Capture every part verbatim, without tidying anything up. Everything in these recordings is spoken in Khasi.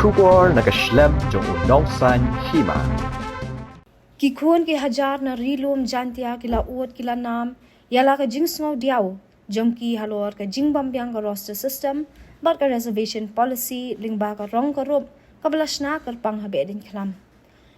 Khubor na ka shlem jong u Nongsaiñ Hima. Ki khun ki hajar na Ri Lum Jaintia ki la ud ki la nam ïa la ka jingsngew diaw jong ki halor ka jingbym biang ka roster system bad ka reservation policy lyngba ka rong ka rup kaba la shna kyrpang ha Behdeiñkhlam.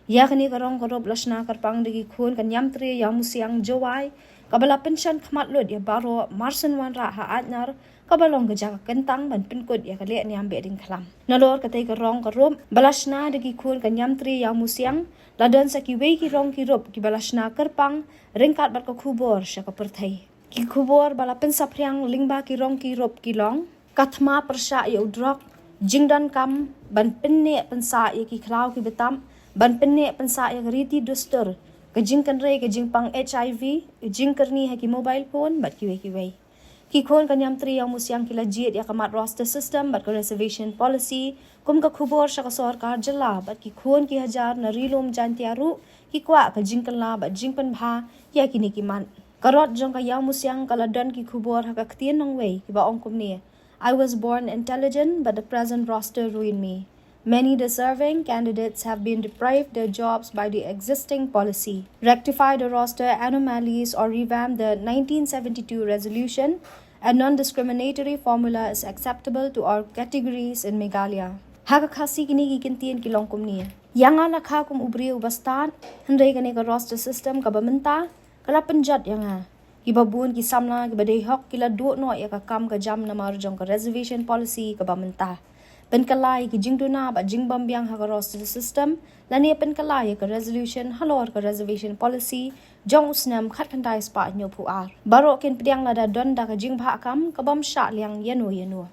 Ïa kane ka rong ka rup la shna kyrpang da ki khun ka Niamtre Ïawmusiang Jowai, kaba la pynshoi khmat lut ïa baroh marshen wanrah ha Aitnar, kaba long ka jaka kyntang ban pynkut ïa ka lehniam Behdeiñkhlam. Nalor katei ka rong ka rup ba la shna da ki khun ka Niamtre Ïawmusiang, la don sa kiwei ki rong ki rup kiba la shna kyrpang ryngkat bad ka khubor sha ka pyrthei. Ki khubor ba la pynsaphriang lyngba ki rong ki rup ki long: ka thma pyrshah ïa u drok, jingdonkam ban pynneh pynsah ïa ki khlaw ki btap, ban pynneh pynsah ïa ka riti dustur, ka jingkynrei ka jingpang H I V, jingkyrni ha ki mobile phone bad kiwei kiwei. Ki khun ka Niamtre Ïawmusiang ki la jied ïa ka mat roster system bad ka reservation policy kum ka khubor sha ka sorkar jylla, bad ki khun ki hajar na Ri Lum Jaintia ruh ki kwah ka jingkylla bad jingpynbha ïa kine ki mat. Ka rot jong ka Ïawmusiang ka la don ki khubor ha ka ktien nongwei kiba ong kumne: I was born intelligent, but the present roster ruined me. Many deserving candidates have been deprived their jobs by the existing policy. Rectify the roster anomalies or revamp the nineteen seventy-two resolution. A non-discriminatory formula is acceptable to all categories in Meghalaya. Ha ka Khasi kine ki kyntien ki long kumne: Ïa nga la kha kum u briew uba stad, hynrei kane ka roster system kaba mynta ka la pynjot ïa nga. Kiba bun ki samla kiba dei hok ki la duh noh ïa ka kam ka jam namar jong ka reservation policy kaba mynta. Pynkylla ïa ki jingduna bad jingbym biang ha ka roster system, lane pynkylla ïa ka resolution halor ka reservation policy jong u snem khatkhyndai spah hynñiewphew ar. Baroh kin pdiang lada don da ka jingbhah kam kabym shah liang ïano ïano.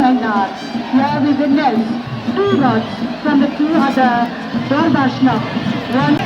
Like that, here we witness two rods from the two other Dorbar Shnok. One